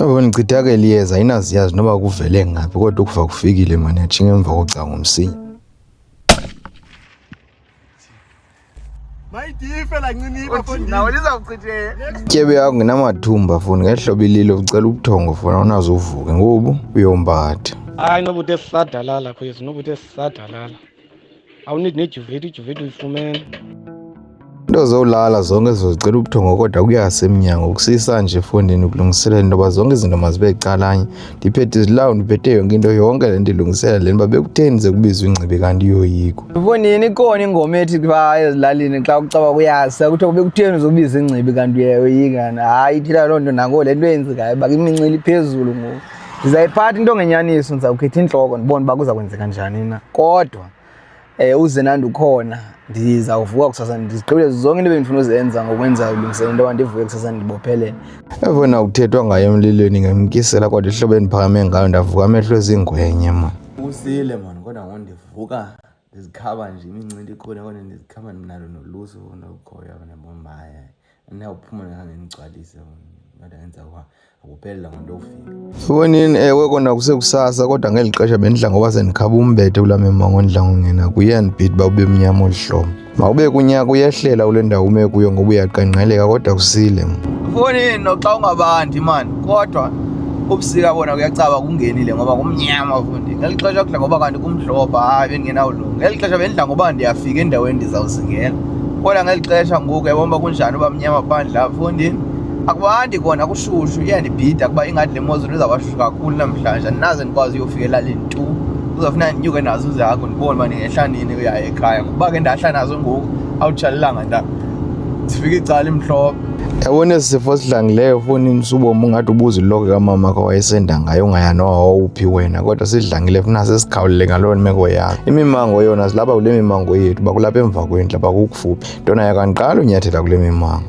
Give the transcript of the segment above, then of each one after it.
Yabo ndichithakele iyeza ayinaziyazi noba kuvele ngaphi kodwa ukuva kufikile mani yatshinga emva kocango msinya. Tyebe yakho ngenamathumba foni ngehlobo ililo ucela ubuthongo foni awunazo uvuke ngobu uyombatha. Hayi noba uthe sadalala kwezi noba uthe sadalala. Awunidi nejuvethi ijuvethi uyifumene. Into zolala zonke zizocela ubuthongo kodwa kuyasemnyango kusisa nje efondini ukulungiselela into yoba zonke izinto mazibe calanye. Ndiphethe izilawu ndiphethe yonke into yonke le nto ilungisela le nto uba bekutheni ze kubizwa ingcibi kanti iyoyikwa. Mfondini ikhona ingoma ethi phaa ezilalini xa kucaba kuyasa kuthiwa bekutheni uzobiza ingcibi kanti uyayoyika. Hayi ithila loo nto nangoku le nto yenzekayo uba imincili iphezulu ngoku. Ndizayiphatha into ngenyaniso ndizawukhetha intloko ndibone uba kuza kwenzeka njani na kodwa um uZenanda ukhona ndizawuvuka kusasa ndizigqibile zonke into ebendifuna uzenza ngokwenza ulungiselela into yoba ndivuke kusasa ndibophelele. Evona kuthethwa ngayo emlilweni ngemkisela kodwa ihlobo endiphakame ngayo ndavuka amehlo ezingwenye man. Usile man kodwa ngoku ndivuka ndizikhaba nje imincili ikhona kodwa ndizikhaba ndinalo nolusu olukhoyo apha ndiyabona uba hayi hayi andinawuphuma ndikhange ndigcwalise kodwa ngenza uba akuphelela ngento yokufika. Ebonini ewe kona kusekusasa kodwa ngeli xesha bendidla ngoba sendikhaba umbethe kulaa mimango ndidla ngongena kuyo iyandibhida uba ube mnyama olu hlobo. Mawube kunyaka uyehlela kule ndawo ume kuyo ngoba uyaqengqeleka kodwa kusile. Mfondini noxa ungabandi mani kodwa ubusika bona kuyacaba kungenile ngoba kumnyama mfondini. Ngeli xesha kudla ngoba kanti kumhlophe hayi bendingenawulunga. Ngeli xesha bendidla ngoba ndiyafika endaweni ndizawuzingela. Kodwa ngeli xesha ngoku yabona uba kunjani uba mnyama phandle apha mfondini. Akubandi kona kushushu iyandibhida kuba ingathi le mozulu izawuba shushu kakhulu namhlanje andinaze ndikwazi uyofika elalini tu. Kuzawufuna ndinyuke nazo izihagu ndibone uba ndingehla nini uya ekhaya ngokuba ke ndahla nazo ngoku awutshalelanga nta ndifika icala imhlophe. Yabona esi sifo sidlangileyo fowunini subomi ungathi ubuza iloko kamama wakho wayesenda ngayo ungaya noba wawuphi wena kodwa sidlangile funa sesikhawulele ngaloo meko yakho. Imimango yona silapha kule mimango yethu uba kulapha emva kwendlu apha kukufuphi ntona yakandiqala unyathela kule mimango.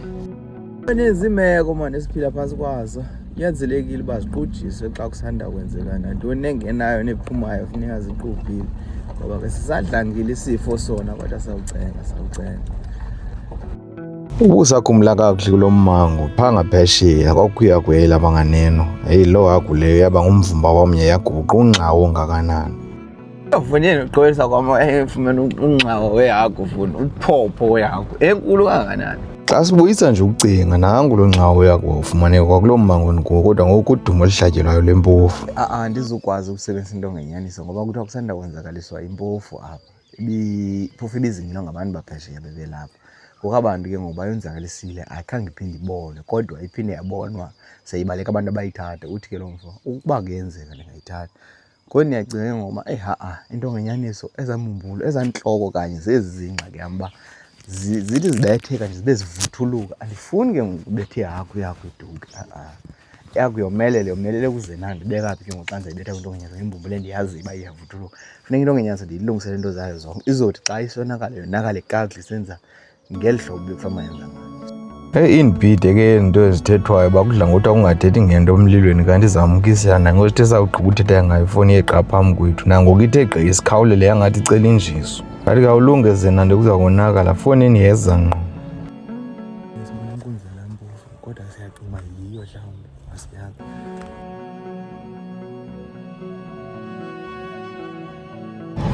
Nezi imeko mani esiphila phantsi kwazo kunyanzelekile uba ziqujiswe xa kusanda kwenzeka nantoni engenayo nephumayo funeka ziqubhile ngoba ke sisadlangile isifo sona kodwa sawucenga sawucenga. Ubusakhumbula kakuhle kulo mmango phaa ngaphesheya kwakuya kwela banganeno. Heyi loo hagu leyo yaba ngumvumba wamnye yaguqa ungxawo ongakanani. Ufunye nokuxolisa kwam efumene ungxawo wehagu funa uphopho wehagu enkulu kangakanani. Xa sibuyisa nje ukucinga nangu lo ngxawo wehagu wawufumaneka kwakuloo mmango ndikuwo kodwa ngoku udumo oluhlatyelwayo lwempofu. A-a andizukwazi ukusebenzisa into ngenyaniso ngoba kuthiwa kusanda kwenzakaliswa impofu apha. Phofu ibizingelwa ngabantu baphesheya bebelapha. Ngoku aba bantu ke ngoku bayonzakalisile ayikhange iphinde ibonwe kodwa iphinde yabonwa seyibaleka abantu abayithatha. Uthi ke lo mfo ukuba kuyenzeka ndingayithatha. Ngoku ndiyacinga ke ngoku uba eyi ha-a into ngenyaniso ezaa mbumbulu ezaa ntloko kanye zezi ziyingxaki yam uba zithi zibetheka nje zibe zivuthuluka. Andifuni ke ngoku ubetha ihagu ihagu iduke, ha-a. Ihagu yomelele yomelele kuze na ndibeka phi ke ngoku xa ndizayibetha kwinto ngenyaniso ngembumbulu endiyaziyo uba iyavuthuluka. Funeka into ngenyaniso ndiyilungisele iinto zayo zonke izothi xa isonakala yonakale kakuhle isenza ngeli hlobo bekufanele yenza ngalo. Heyi indibhide ke into ezithethwayo uba kudla ngokuthi akungathethi ngento emlilweni kanti izamkisana nangoku sithe sawugqiba uthetha ngayo ifowuni iye gqa phambi kwethu nangoku ithe gqi isikhawulele yangathi icela injiso. Ngathi kawulunge zena nto kuza konakala fowunini yeza ngqo. Sibona inkunzi yalampofu kodwa siyacinga uba yiyo mhlawumbi asiyazi.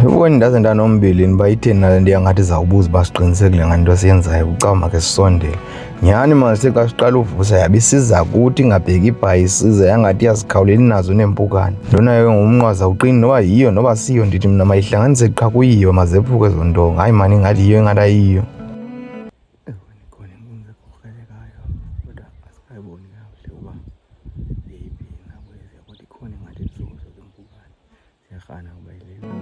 Ubona ndaze ndanombilini uba itheni nale nto yangathi izawubuza uba siqinisekile ngale nto siyenzayo kucawa makhe sisondele. Nyhani mani sithe xa siqala uvusa yabe isiza kuthi ingabheki ibhayi isiza yangathi iyasikhawulela inazo neempukane. Lona ke ngumnqwazi awuqini noba yiyo noba siyo ndithi mna mayihlanganise qha kuyiwe mazephuke ezo ntonga. Hayi mani ingathi yiyo ingathi ayiyo. Ewe, ikhona inkunzi ekrokrelekayo kodwa asikayiboni kakuhle uba yeyiphi na kwezi kodwa ikhona ingathi intsuzo kwimpukane. Siyarhana uba yileyo.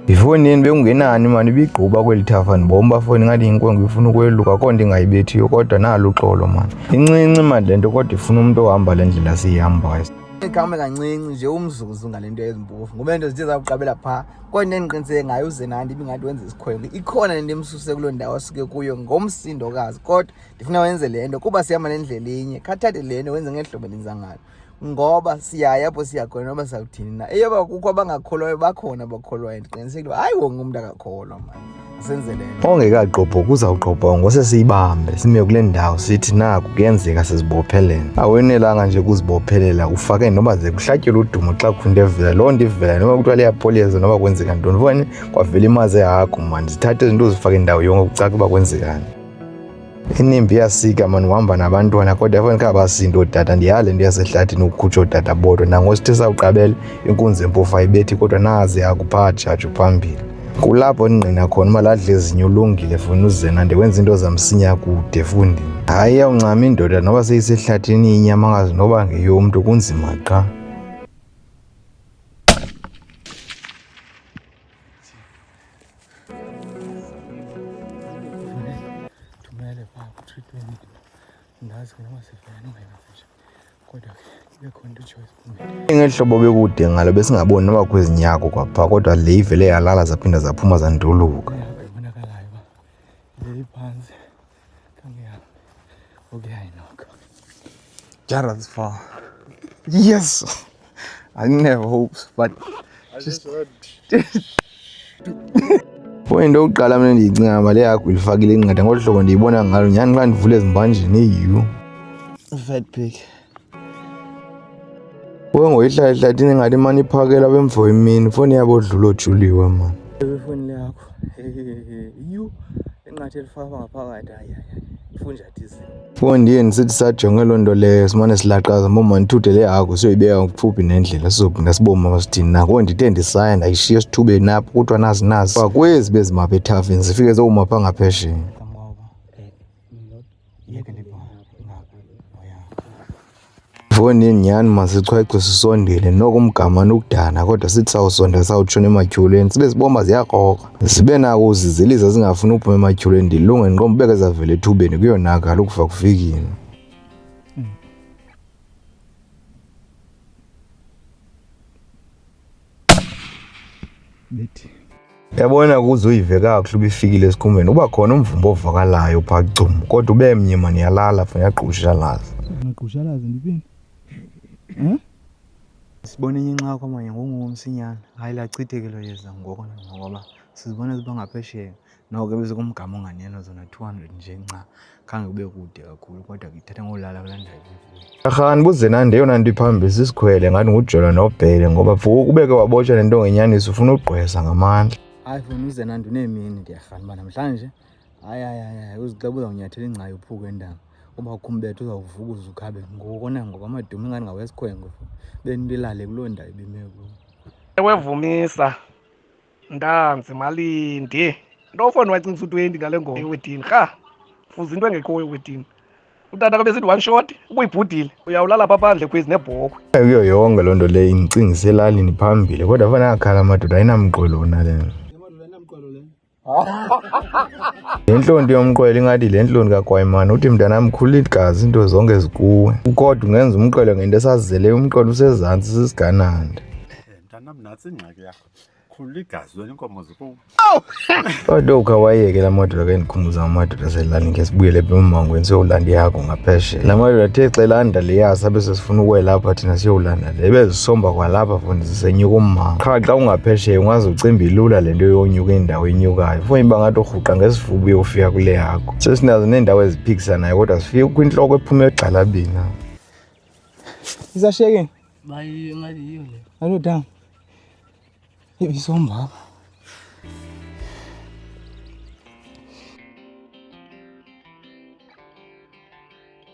Ifowunini bekungenani mani ibigquba kweli thafa ndibona uba fowuni ingathi yinkwenkwe ifuna ukweluka kodwa ingayibethiyo kodwa nalo uxolo mani. Incinci mani le nto kodwa ifuna umntu ohamba le ndlela siyihambayo. Ikhawume kancinci nje umzuzu ngale nto yezimpofu ngoba into zithe zakuqabela phaa kodwa into endiqiniseke ngayo uZenandi ibingathi wenza isikhwenkwe ikhona nento emsuse kuloo ndawo asuke kuyo ngomsindokazi kodwa ndifuna wenze le nto kuba sihamba nendlela inye khathathe le nto wenze ngeli hlobo ndenza ngalo ngoba siyaya apho siya khona noba sawuthini na eyoba kukho abangakholwayo bakhona abakholwayo ndiqinisekile uba hayi wonke umntu akakholwa mani. Senze le nto. Ongekagqobhoki uzawugqobhoka ngose siyibambe sime kule ndawo sithi naku kuyenzeka sizibophelele. Awenelanga nje kuzibophelela ufake noba ze kuhlatyelwe udumo xa kukho into evela loo nto ivela noba kuthiwa liyapholiyeza noba kwenzeka ntoni foni kwavela imazi ehagu mani zithathe izinto uzifake indawo yonke kucaca uba kwenzekani. Inimbi iyasika mani uhamba nabantwana kodwa yafana khabasinto ootata ndiyale nto yasehlathini ukukhutshwa ootata bodwa nango sithe sawuqabela inkunzi empofu ayibethi kodwa nazi akuphaa jaju phambili kulapho ndingqina khona uba ladla ezinye ulungile funa uzena ndiwenza into zamsinya kude fundini hayi iyawuncama indoda noba seyisehlathini inyamakazi noba ngeyomntu kunzima qha. Thumele phaa kwi-treatment ndazi ke noba sivela nongekafisha kodwa ke ibe khona into etshoyo Ngeli hlobo bekude ngalo besingaboni noba kwezinyako kwapha kodwa le ivele yalala zaphinda zaphuma zanduluka. Ebonakalayo uba le iphantsi khange ihambe okuyayi noko. Jara this far. Yes! I didn't have hopes, but just Into yokuqala mna endiyicinga uba le hagu ilifakile inqatha ngolu hlobo ndiyibona ngalo nyhani xa ndivula ezimbanjeni iyu. Fat pig. Kuke ngoyihlala ehlathini ingathi imane iphakela apha emva kwemini ifowuni yabo odlula ojuliwe mani. Ifowuni le yakho yhu inqatha elifaka ngaphakathi hayi hayi ifunjathisiwe. Fowuni ndiye ndisithi sajonge loo nto leyo simane silaqaza uba mandithuthe le hagu siyoyibeka kufuphi nendlela sizophinda sibone uba sithini na. Ngoku ndithe ndisaya ndayishiya esithubeni apho kuthiwa nazi nazi. Kwezi bezimapha ethafeni zifike zowumapha ngaphesheya. Mfondini nyhani masichwechwe sisondele noko umgama nokudana kodwa sithi sawusondela sawutshona ematyholweni sibe sibomba ziyakrokra zibe nako uziziliza zingafuni uphuma ematyholweni ndilunge ndiqomba ubeke zavela ethubeni kuyonakala ukufa kufikile. Bethi. Yabona kuze uyive kakuhle uba ifikile esikhumbeni uba khona umvumbo ovakalayo phaa cum kodwa ube mnye mani yalala funa yagqushalaza. Ngagqushalaza ndibini. Eh? Sibona enye inxakho manye ngongomsinyana. Hayi lachitheke lo yeza ngoko ngoba sizibona ziba ngaphesheya. Noko bezikumgama onganeno zona 200 nje nca khange kube kude kakhulu kodwa ke ithatha ngolala kulaa ndawo ibikuyo. Rhani buze nandi eyona nto iphambili sisikhwele ngathi ngujola nobhele ngoba vuka ubeke wabotshwa nento ngenyaniso ufuna ugqwesa ngamandla. Hayi funa uze nandi uneemini ndiyarhana uba namhlanje hayi hayi hayi hayi uzixeba uzawunyathela ingcayo uphuke entanga uba kukho umbethe uzawuvuka uze ukhabe ngoko nangoko amaduma ingathi ngawesikhwenkwe bento ilale kuloo ndawo ibime kuyo. Ewevumisa Ntanzi Malindi. Nto foni wacingisa u-20 ngale ngoma ewedini. Rha, fuza into engekhoyo ewedini. Utata kabe sithi one shot, ubuyibhudile. Uyawulala apha phandle khwezi nebhokhwe. Kuyo yonke loo nto leyo indicingisa elalini phambili kodwa fana akhala amadoda ayinamqwelo wona le. Le ntlonti yomqwelo ingathi le ntlonti kakwayimani uthi mntanam khula igazi iinto zonke zikuwe. Kodwa ungenza umqwelo ngento esazeleyo umqwelo usezantsi sisigananda. Mntanam nantsi ingxaki yakho. Khulula igazi wena inkomo zikuwe. Kodwa ukha wayeke la madoda ke ndikhumbuza amadoda aselalini ke sibuyele pha emangweni siyolanda ihagu ngaphesheya. La madoda athe xa elanda leya sabe sesifuna ukwela apha thina siyolanda le bezisomba kwalapha fundi zisenyuka ummango. Qha xa ungaphesheya ungaze ucimbe ilula le nto yonyuka indawo enyukayo. Funa uba ngathi urhuqa ngesifuba uyofika kule hagu. Sesinazo neendawo eziphikisanayo kodwa sifike kwintloko ephuma egxalabeni. Isashiyekeni? Aloo tanga. Ibisomba apha.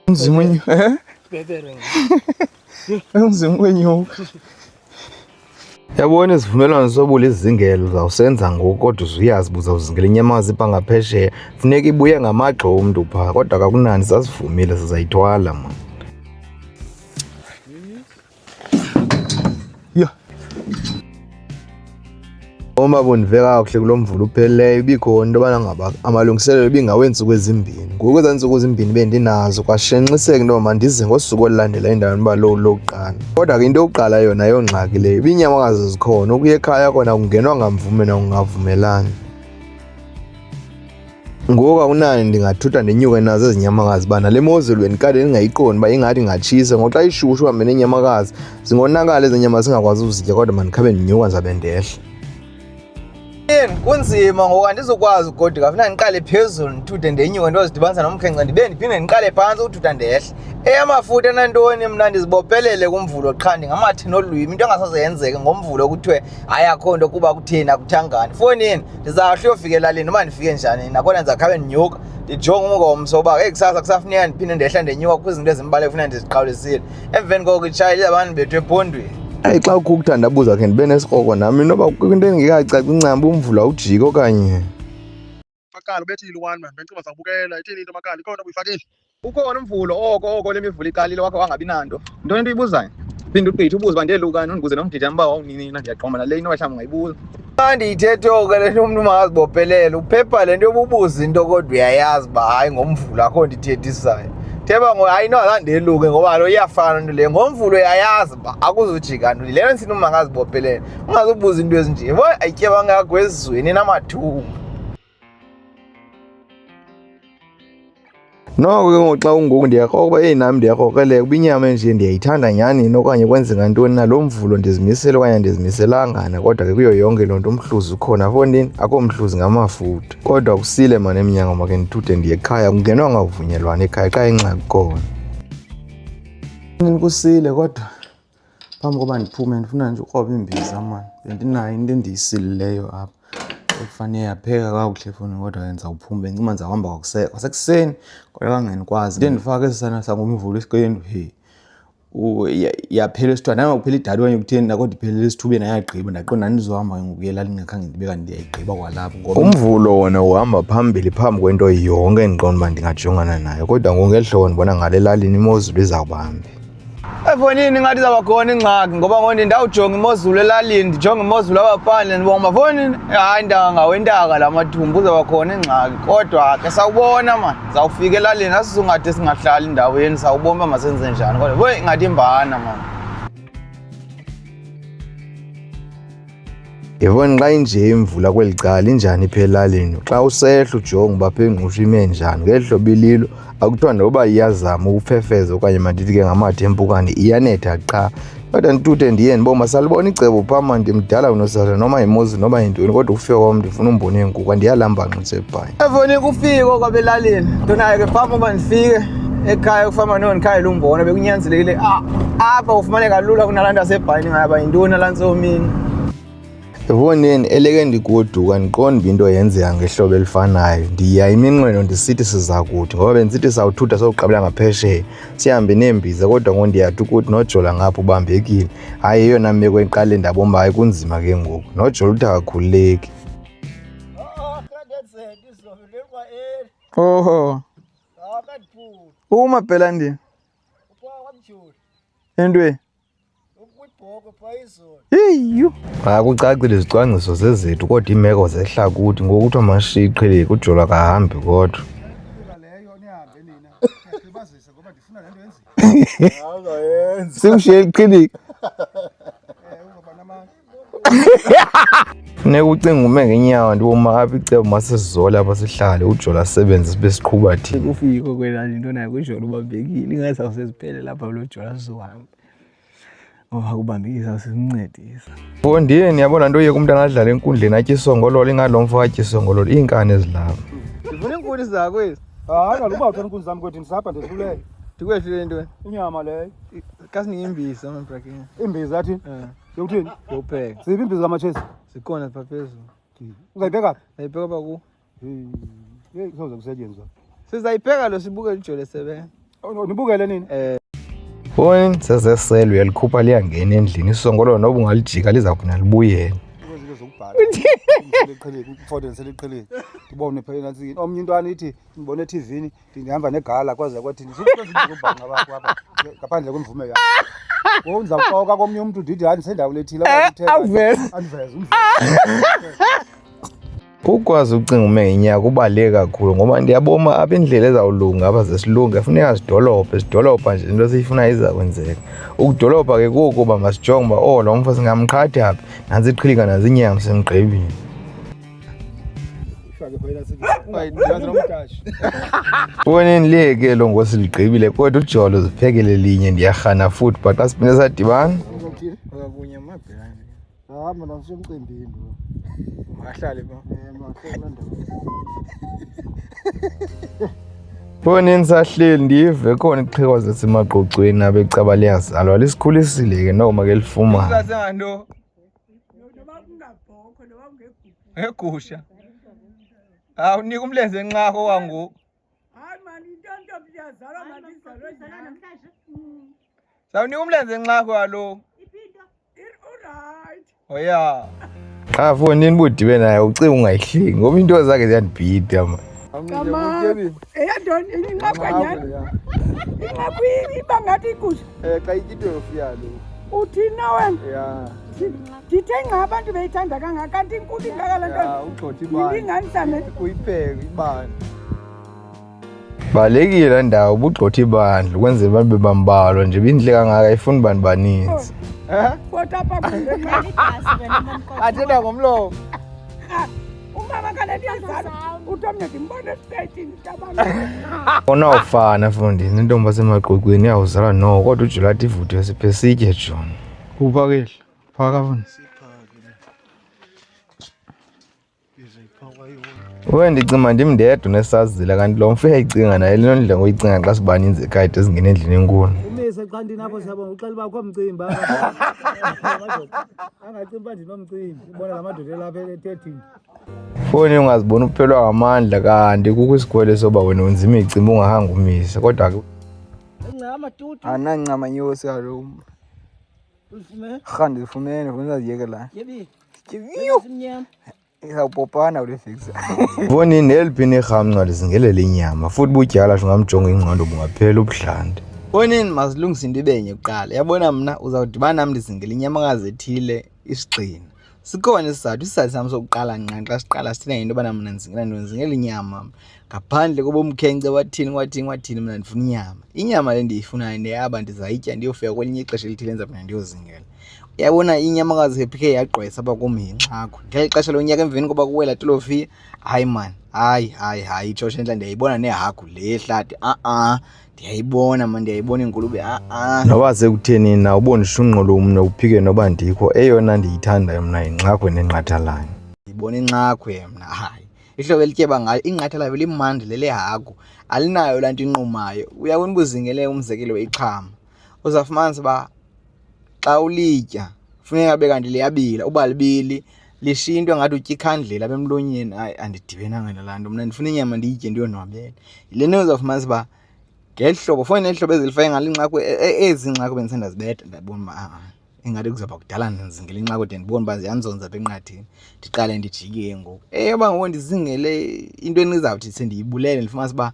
Umzima wenyoka. Eh? Umzima wenyoka. Yabona isivumelwano sobula izingelo uzawusenza ngoku kodwa uzuyazi uba uzawuzingela inyamazi ipha ngaphesheya. Funeka ibuye ngamagxa omntu phaa kodwa kakunani sasivumile sizayithwala mani. Yho. Uma bundive kakuhle kulo mvulo uphelileyo ibikhona into yobana ngaba amalungiselelo ibingaweentsuku ezimbini. Ngoku ezaa ntsuku zimbini bendinazo kwashenxiseka into yoba mandize ngosuku olulandela endaweni uba lowu lokuqala. Kodwa ke into yokuqala yona ayongxaki leyo, ibiinyamakazi zikhona, ukuya ekhaya kona kungenwa ngamvume nakungavumelani. Ngoku akunani ndingathutha ndinyuke nazo ezi nyamakazi uba nale mozulu bendikade ndingayiqondi uba ingathi ingatshisa. Ngoku xa ishushu uhambe neenyamakazi zingonakala ezi nyama singakwazi uzitya kodwa mandikhabe ndinyuka ndizabe ndehla. Efowunini kunzima ngoku andizukwazi ugoduka, funeka ndiqale phezulu ndithuthe ndenyuke ndiyozidibanisa nomkhenkce ndibe ndiphinde ndiqale phantsi uthutha ndehle. Eyamafutha nantoni mna ndizibophelele kuMvulo qha ndingamathe nolwimi, into engasoze yenzeke ngoMvulo kuthiwe hayi akho nto kuba kutheni akuthangani. Fowunini ndizawuhle uyofika elalini noba ndifike njani, nakhona ndizakhabe ndinyuka ndijonge ungomso uba eyi kusasa kusafuneka ndiphinde ndehla ndenyuka kukho izinto ezimbaleka kufuneka ndiziqawulisile. Emveni koko itshayile abantu bethu ephondweni. Hayi xa kukho ukuthandabuza khe ndibe nesikrokro nam inoba kukho into engekacaci ncam uba umvula awujiki okanye. Makala ubethile u-one man bendicinga zawubukela ithini into makala ikhona ubuyifakile. Ukhona umvulo oko oko le mivulo iqalile wakhe wangabi nanto. Yintoni into uyibuzayo? Phinde ugqithe ubuze uba ndelukani undibuze nomdidane uba wawunini na ndiyaqonda nale inoba mhlawumbi ungayibuza. Xa ndiyithethe oko le nto umntu makazibophelele uphepha le nto yobubuza into kodwa uyayazi uba hayi ngomvulo akho nto ithethisayo. Theba ngo hayi no azandeluke ngoba lo iyafana into le ngomvulo uyayazi uba akuzujika nto le nto ndisithi umntu makazibophelele ungazubuza into ezinje. Boy ayityeba ngakho ezweni namathumbu. Noko ke ngoku xa ungoku ndiyakroka uba eyi nam ndiyakrokreleka uba inyama enje ndiyayithanda nyhani yini okanye kwenzeka ntoni na. Lo mvulo ndizimisele okanye andizimiselanga na, kodwa ke kuyo yonke loo nto umhluzi ukhona fondini, akho mhluzi ngamafutha. Kodwa kusile mani emnyango makhe ndithuthe ndiye ekhaya, kungenwa ngavunyelwana ekhaya xa ingxaki khona. Kusile kodwa phambi koba ndiphume ndifuna nje ukroba imbiza mani, bendinayo into endiyisilileyo apha ekufanele yapheka kakuhle foni kodwa ke ndizawuphuma bendicinga uba ndizawuhamba kwasekuseni kodwa khange ndikwazi. Ndiye ndifake esi sana sangoMvulo esiqendu he yaphela esithiwa ndangokuphela idadi okanye kutheni kodwa iphelele esithubeni ayagqiba ndaqonda andizohamba ke ngoku elalini ngakhange ndibe kanti ndiyayigqiba kwalapho ngoba Umvulo wona uhamba phambili phambi kwento yonke endiqonda uba ndingajongana nayo kodwa ngoku ngeli hlobo ndibona ngalo elalini imozulu izawuba mbi. Efowunini ingathi izawuba khona ingxaki ngoba ngoku ndawujonga imozulu elalini ndijonge imozulu abaphandle ndibona uba fowunini hayi ntaka ngawentaka la mathumbu kuzawuba khona ingxaki kodwa ke sawubona mani zawufika elalini asizungade singahlali endaweni sawubona uba masenze njani kodwa boy ingathi imbana mani. Yabona xa inje imvula kweli cala injani pha elalini xa usehla ujonge uba apha engqushu ime njani ngeli hlobo ililo akuthiwa noba iyazama ukufefeza okanye mandithi ke ngamathe empukane iyanetha qha kodwa ndituthe ndiye ndiboma salibona icebo phaa mani ndimdala kunosasa noma yimozi noba yintoni kodwa ukufika kwam ndifuna umbona eenkuku andiyalamba nxisebhayi Efoni kufiko kwabelalini ntonayo ke phambi uba ndifike ekhaya kufama nondikhayela umbona bekunyanzelekile apha ufumaneka lula kunalaa nto asebhayini ngayaba yintoni nalaa ntsomini. Efowunini eleke ndigoduka ndiqonda uba into yenzeka ngehlobo elifanayo. Ndiya iminqweno ndisithi siza kuthi ngoba bendisithi sawuthutha sowuqabela ngaphesheya sihambe neembiza kodwa ngoku ndiyathi ukuthi nojola ngapha ubambekile. Hayi yeyona meko eqale ndabona uba hayi kunzima ke ngoku nojola uthi akakhululeki. Oho. Uma phela ndini. Entweni. Eyu. Hayi kucacile izicwangciso zezethu kodwa iimeko zehla kuthi ngoku kuthiwa mashiye iqheleke ujola akahambi kodwa. Sikushiye iqhilika. Funeka ucinge ume ngeenyawo ndiwoma apha icebo masizole apha sihlale ujola asebenze sibe siqhuba thina. Ufiko kwelali into nayo kujola ubambekile ingathi awuseziphele lapha lo jola sizohamba ngoba kubambekisa awusimncedisa. Fondini yabona nto yeka umntana adlale enkundleni atye isongololo ingathi lo mfo atye isongololo iinkani ezilapha. Ndifuna iinkuni zakho ezi. Hayi kaloku uba uthanda iinkunzi zam kwethu ndisapha ndehlulele. Ndikwehlule ntoni? Inyama leyo. Kasinike imbiza mabrakini. Imbiza athini? Eh. Yokuthini? Yokupheka. Ziphi imbiza kamatshesi? Zikhona pha phezulu. Uzayipheka phi? Zayipheka pha ku. Hey, kuzoze kusetyenzwa. Sizayipheka lo sibukele ujole sebenza. Oh, Nibukele nini? Eh. Foni sezesele uyalikhupha liyangena endlini isongololo noba ungalijika liza kuphinda libuyele. Izinto zokubhala. Seliqhelile, ifoni seliqhelile. Ndibone phela nansi omnye intwana ithi ndibone eTV-ni ndihamba negala kwaze kwathi ndisukubhanqa bakho apha ngaphandle kwemvume yakho. Ngoku ndizawuxoka komnye umntu ndithi hayi ndisendaweni ethile akuveze. Andiveze umveze. Ukwazi ucinga ume ngenyaka kubaluleke kakhulu ngoba ndiyabona apha indlela ezawulunga apha zesilunge funeka sidolophe sidolopha nje into esiyifunayo iza kwenzeka. Ukudolopha ke kukuba masijonge uba oh lo mfo singamqhatha phi nantsi iqhilika nantsi inyama simgqibile. Fowunini liyeke lo ngosiligqibile kodwa ujolo uziphekele linye ndiyarhana futhi but xa siphinde sadibana. Hamba nasemcimbini bro. Makahlale ba. Eh, makahlale kuloo ndawo. Foni ndisahleli ndive khona ixhego zasemaqocweni abecaba liyazalwa lisikhulisile ke noma ke lifumane. Sasenganto. Ngegusha. Hawu unika umlenze nxakho wangoku. Hayi mani into ntombi iyazalwa mani izalwe namhlanje. Sawunika umlenze nxakho kaloku. Uright. Oya. Qha foni nibudibe naye ucinga ungayihleki ngoba into zakhe ziyandibhida man. Kama eyantoni inqaku nyani. Inqaku iba ngathi igusha. Eh, xa ityitofu yalo. Uthini na wena? Ya. Ndithe nxa abantu beyithanda kangaka kanti inkulu ingaka le Ya, nto. ugxotha ibani. Yilinganisa ne. Uyipheke ibani. Balekile laa ndawo ubugxotha ibandla ukwenzela abantu bebambalwa nje ibintle kangaka ayifuni bantu baninzi. Eh? Kodwa apha kule nxa. Athetha ngomlomo. Umama kale nto iyazalwa. Uthi omnye ndimbone esiteyitini ntabana. Kona ufana mfondini intombi yasemaqoqweni iyawuzalwa noko kodwa ujulathi ivuthiwe siphe sitye joni. Kuphakile. Phaka funa. We ndicinga ndim ndedwa nesazila kanti lo mfo uyayicinga naye le nto ndidla ngoyicinga xa sibaninzi ekhaya de singene endlini enkulu. Umise xa ndinapho siyabonga uxela uba akho mcimbi apha. Angacimbi uba ndinomcimbi ubona la madoda elapha ethethini. Foni ungazibona uphelwa ngamandla kanti kukho isikwele soba wena wenza imicimbi ungahangi umise kodwa ke Ncama tutu. Anancama nyosi kaloku. Uzifumene? Rha ndizifumene funa ziyeke la. Tyebile. Tyebile. Simnyama. Izawupopana kule fix. Foni neliphi nerhamncwa lizingelela inyama futhi butyala ungamjonga ingqondo bungaphela ubuhlanti. Fonini masilungise into ibenye kuqala. Yabona mna uzawudibana nam ndizingela inyamakazi ethile isigxina. Sikhona isizathu, isizathu sam sokuqala nqa xa siqala sithina ngento yobana mna ndizingela ntoni, ndizingela inyama mna. Ngaphandle koba umkhenkce wathini wathini wathini, mna ndifuna inyama. Inyama le ndiyifunayo ndiyaba ndizayitya ndiyofika kwelinye ixesha elithile enza mna ndiyozingela. Uyabona inyamakazi ephike yagqwesa apha kum yinxakhwe. Ngeli xesha lonyaka emveni koba kuwela tolofiya, hayi mani, hayi hayi hayi itshotshe entla ndiyayibona nehagu le yehlathi a-a ndiyayibona mani, ndiyayibona ingulube a-a. Noba sekutheni na ubona ishunqo lomnwe uphike noba ndikho eyona ndiyithandayo mna yinxakhwe nenqathalane. Ndibona inxakhwe mna hayi. Ihlobo elityeba ngayo inqatha layo limandi lelehagu alinayo laa nto inqumayo. Uyabona uba uzingele umzekelo ixhama uzawufumanisa uba xa ulitya funeka abe kanti liyabila, uba libili lishiya into engathi utya ikhandlela apha emlonyeni. Hayi, andidibenanga nalaa nto mna, ndifuna inyama ndiyitye ndiyonwabele. Yile nto uzawufumanisa uba ngeli hlobo foni neli hlobo ezilifake ngalo inxakhwe, ezi nxakhwe bendisendazibetha ndabona uba a-a ingathi kuzawuba kudala ndizingela inxakhwe de ndibone uba ziyanzonza apha enqathini, ndiqale ndijike ke ngoku. Eyoba ngoku ndizingele into endizawuthi sendiyibulele ndifumanise uba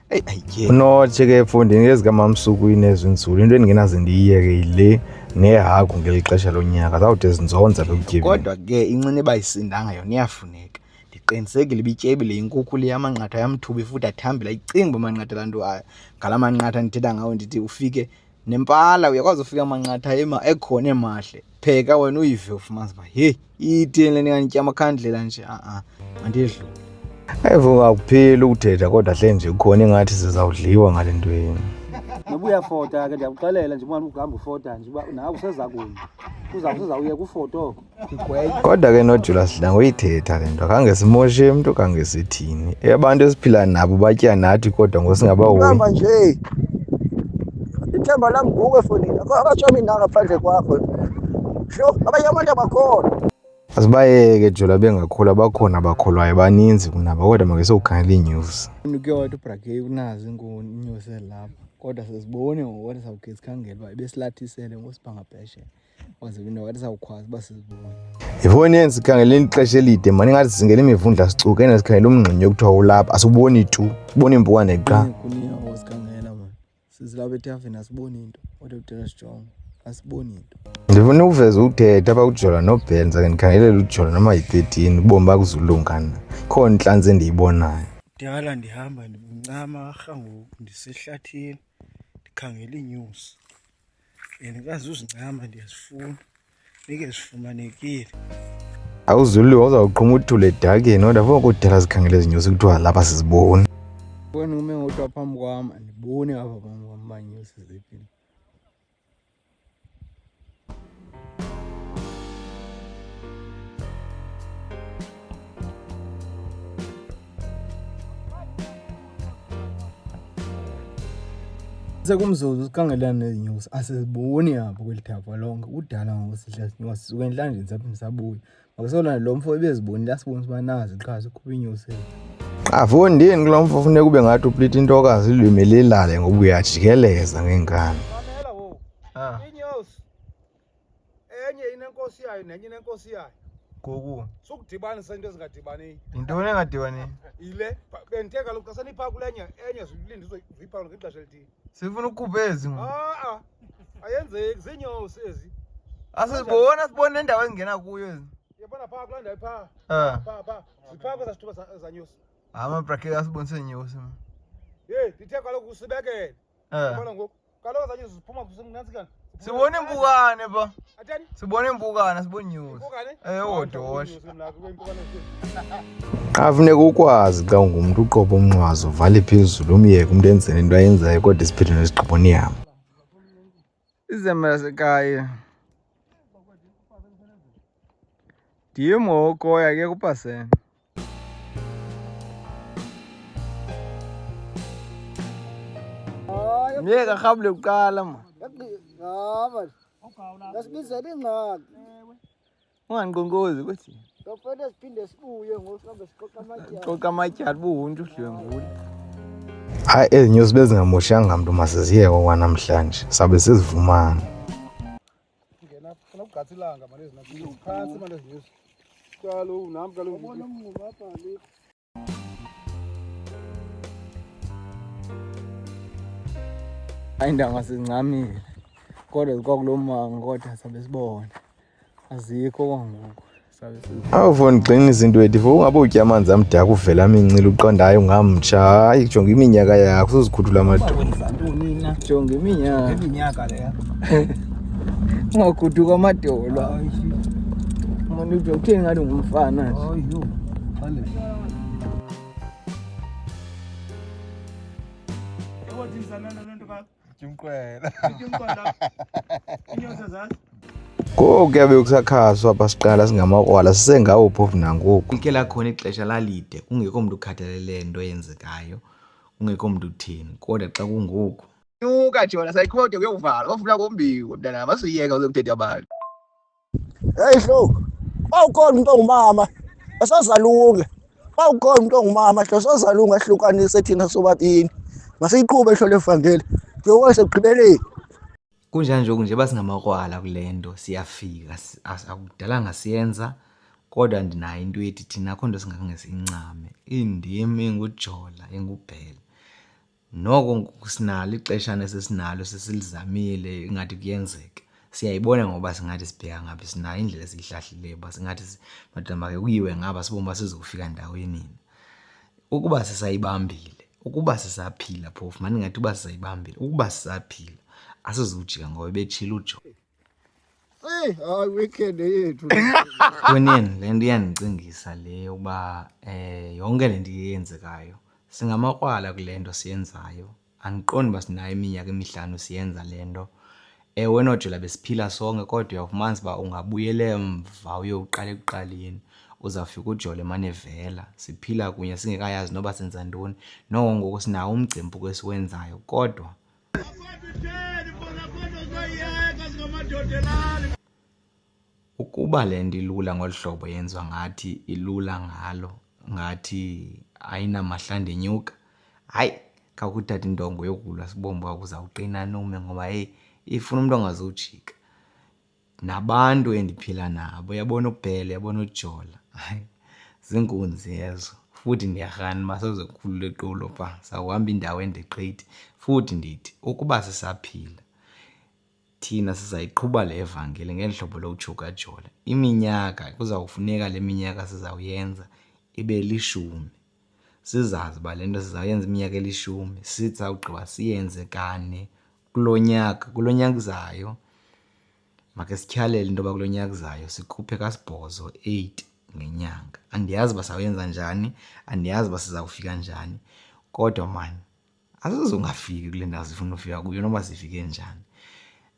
eyi ayityeki. Unotshe ke mfondini ezikamamsukwini ezinzulu into endingenaze ndiyiyeke yile nehagu ngeli xesha lonyaka zawude zinzonza apha ekutyebeni. Kodwa ke inciniba ayisindanga yona iyafuneka. Ndiqinisekile ibityebile inkukhu le amanqatha ayamthubi futhi athambile ayicingi uba amanqatha laa nto ngala manqatha ndithetha ngawo ndithi ufike nempala uyakwazi ufika amanqatha ekhona emahle pheka wena uyive ufumanise uba heyi itheni le nto inganditya amakhandlela nje a-a mandidlule. Ayivuka akupheli ukuthetha kodwa hle nje kukhona ingathi sizawudliwa ngale nto yenu. Noba uyafota ke ndiyakuxelela nje umane ukuhamba ufota nje uba nawe useza kunye. Uzawuyeka ufota oko. Kodwa ke nojula sidla ngoyithetha le nto khange simoshe mntu khange sithini. Abantu esiphila nabo batya nathi kodwa ngosingabahoyi. Hamba nje. Ithemba lam nguwe mfondini. Akho akatshomi na ngaphandle kwakho. Sho, abanye abantu abakhona. Asibayeke Jola bengakholwa bakhona abakholwayo baninzi kunabo kodwa make sowukhangela ii-news. Uke wathi uBrake unazo iinyosi ezilapha kodwa sezibone ngoku kodwa sawukhe sikhangele uba ebesilathisele ngosibhangabheshe waze kwindawo wathi sawukhwaza uba sizibone. Yifoni yeni sikhangele ixesha elide mani ingathi sizingela imivundla sicukene sikhangela umngxinyo ekuthiwa ulapha asiwuboni tu sibona iimpukane qha. Kunini sikhangela mani sizilapha ethafeni asiboni into kodwa kudala sijonga asiboni into. Ndifuna ukuveza ukuthetha apha kuJola noBhen ndizake ndikhangelele uJola noma yi-13 ubomi bakuzulunga na khona intlantsi endiyibonayo. Kudala ndihamba ndibuncama rha ngoku ndisehlathini ndikhangela iinyosi and kazuzincama ndiyazifuna nike zifumanekile. Awuzuluwa uzawuqhuma uthule edakeni kodwa funa kudala sikhangela ezi nyosi kuthiwa lapha siziboni. Bona ume ngodwa phambi kwam andiboni apha phambi kwam uba nyosi ziphi. Sekumzuzu sikhangelana nezinyosi asiziboni apho kweli thafa lonke. Kudala ngoku sihla zinyosi sisuka entlanjeni saphinde sabuya. Makusolana lo mfo ebezibonile asibonisa uba nazi qha sikhupha inyosi ezi. Qafundini kulo mfo funeka ube ngathi uplita intokazi ilwimi lilale ngoba uyajikeleza ngeenkani. Mamela wo. Ah. Inyosi enye inenkosi yayo nenye inenkosi yayo. Ngoku Sukudibanisa into ezingadibaniyo. yintoni engadibaniyo? Yile bendithe kaloku xa seniyiphaa kule nye enye zilinde uzoyiphaa ngexesha elithile. Sifuna ukukhupha ezi ngoku. A-a ayenzeki ziinyosi ezi. Asizibona sibone nendawo ezingena kuyo ezi. Uyabona phaa kulaa ndawo phaa Ah. phaa phaa ziphaa kwezaa sithuba zanyosi. Ama-bracket asibonise nyosi. man. Yeyi ndithe kaloku usibekele. Eh. Uyabona ngoku kaloku ezaa nyosi ziphuma kusenantsikana. Sibona impukane pa. Atheni? Sibona impukane, sibona inyosi. Impukane? Eh, odosha. Qha funeka ukwazi xa ungumntu uqoba umnqwazi uvale phezulu umyeke umntu enzele into ayenzayo kodwa isiphetho nesigqibo nihamba. Izembe lasekhaya. Ndim okoya ke kupasene. Myeka rhabule kuqala ma. Ngaba. Ngasibizela ingxaki. Unganqonqozi kuthi. Kufanele siphinde sibuye ngoku sihambe siqoqa amatyala. Qoqa amatyala buhuntu udlwengule. Hayi ezi nyosi bezingamoshanga mntu masiziyeke okwanamhlanje sabe sizivumana. Ngena funa ukugqatsa ilanga mani ezi phantsi mani ezi nyosi. Kaloku nam kaloku. Ubona umnquba apha alikho. Hayi ndanga sizincamile kodwa kwakulo mmango kodwa sabe sibona azikho kwangoku sabe Awu fo ndigxinisa into ethi fo ungabe utya amanzi amdaka uvela amincile uqonda hayi ungamtsha hayi jonga iminyaka yakho suzikhuthula amadolo. Jonga iminyaka. Iminyaka leya. Ungaguduka amadolo. Umuntu uthi utheni ngathi ungumfana nje. Ayo. Ngoku kuyabe kusakhaswa apha siqala singamakrwala sisengawo phofu nangoku. Like lakhona ixesha lalide kungekho mntu ukhathalele nto eyenzekayo, kungekho mntu utheni kodwa xa kungoku. Nyuka jona sayiqhuba kude kuyokuvala kwafuna kombiwe mntanam asiyeka uzokuthetha abantu. Hey hlo. Xa ukhona umuntu ongumama asazalunge. Xa ukhona umuntu ongumama hlo sazalunga ahlukanise thina sobabini. Masiyiqhube hlo levangeli. Kuyoba sekugqibeleni. Kunjani nje nje basingamakrwala kule nto siyafika akudalanga siyenza kodwa ndinayo into ethi thina akho nto singakhange siyincame indim inguJola inguBhele. Noko sinalo ixeshana esesinalo sesilizamile ingathi kuyenzeka. Siyayibona ngoba singathi sibheka ngaphi sinayo indlela esiyihlahlileyo uba singathi madoda make kuyiwe ngapha sibone uba sizofika ndawenini. Ukuba sisayibambile, ukuba sisaphila phofu mandingathi uba sisayibambile, ukuba sisaphila asizujika ngoba ebetshilo uJola. Hey, hayi weekend yethu. Kwenene le nto iyandicingisa le yokuba yonke le nto iyenzekayo singamakrwala kule nto siyenzayo. Andiqondi uba sinayo iminyaka emihlanu siyenza le nto. Ewe nooJola besiphila sonke kodwa uyawufumanisa uba ungabuyela emva uyoqala ekuqaleni uzawufika uJola emane evela. Siphila kunye singekayazi noba senza ntoni. Noko ngoku sinawo umgcimpu esiwenzayo kodwa Ukuba le nto ilula ngolu hlobo yenziwa ngathi ilula ngalo, ngathi ayinamahlandenyuka, hayi khawukhe uthathe intonga uyokulwa sibone uba uzawuqina nume ngoba heyi ifuna umntu ongazujika. Nabantu endiphila nabo, uyabona uBhele, uyabona uJola, hayi ziinkunzi ezo. Futhi ndiyarhana uba soze kukhululwe iqulo phaa, sawuhamba indawo ende qgithi. Futhi ndithi ukuba sisaphila thina sizayiqhuba le vangeli ngeli hlobo lokutshukajola. Iminyaka kuza kufuneka le minyaka sizawuyenza ibe lishumi. Sizazi uba le nto sizawuyenza iminyaka elishumi, sithi sawugqiba siyenze kane kulo nyaka, kulo nyaka uzayo. Makhe sityhalele into yoba kulo nyaka uzayo sikhuphe kasibhozo, 8 ngenyanga. Andiyazi uba sawuyenza njani, andiyazi uba siza kufika njani kodwa maan asizungafiki kule ndawo sifuna ufika kuyo noba sifike njani.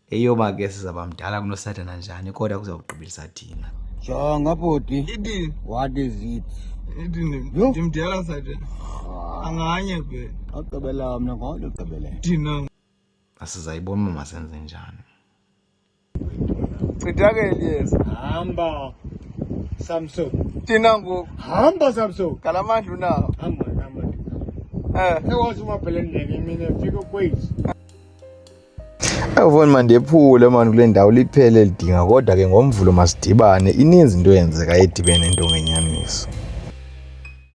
Eyoba ke sizawuba mdala kunoSathana njani kodwa kuza kugqibelisa thina. Jonga bhuti. Ithini? What is it? Ithini? Ndimdala Sathana. Anganye be. Agqibela mna ngolo gqibela. Thina. Asizayibona uba masenze njani. Chithakele yeza. Hamba Samson. Thina ngoku. Hamba Samson. Ngala mandla unawo. Hamba hamba. Eh. Ekwazi umabhele ndeke imini efika kwezi. Awufoni mandiyephule mani kule ndawo liphele lidinga kodwa ke ngomvulo masidibane ininzi into eyenzeka edibene nento ngenyaniso.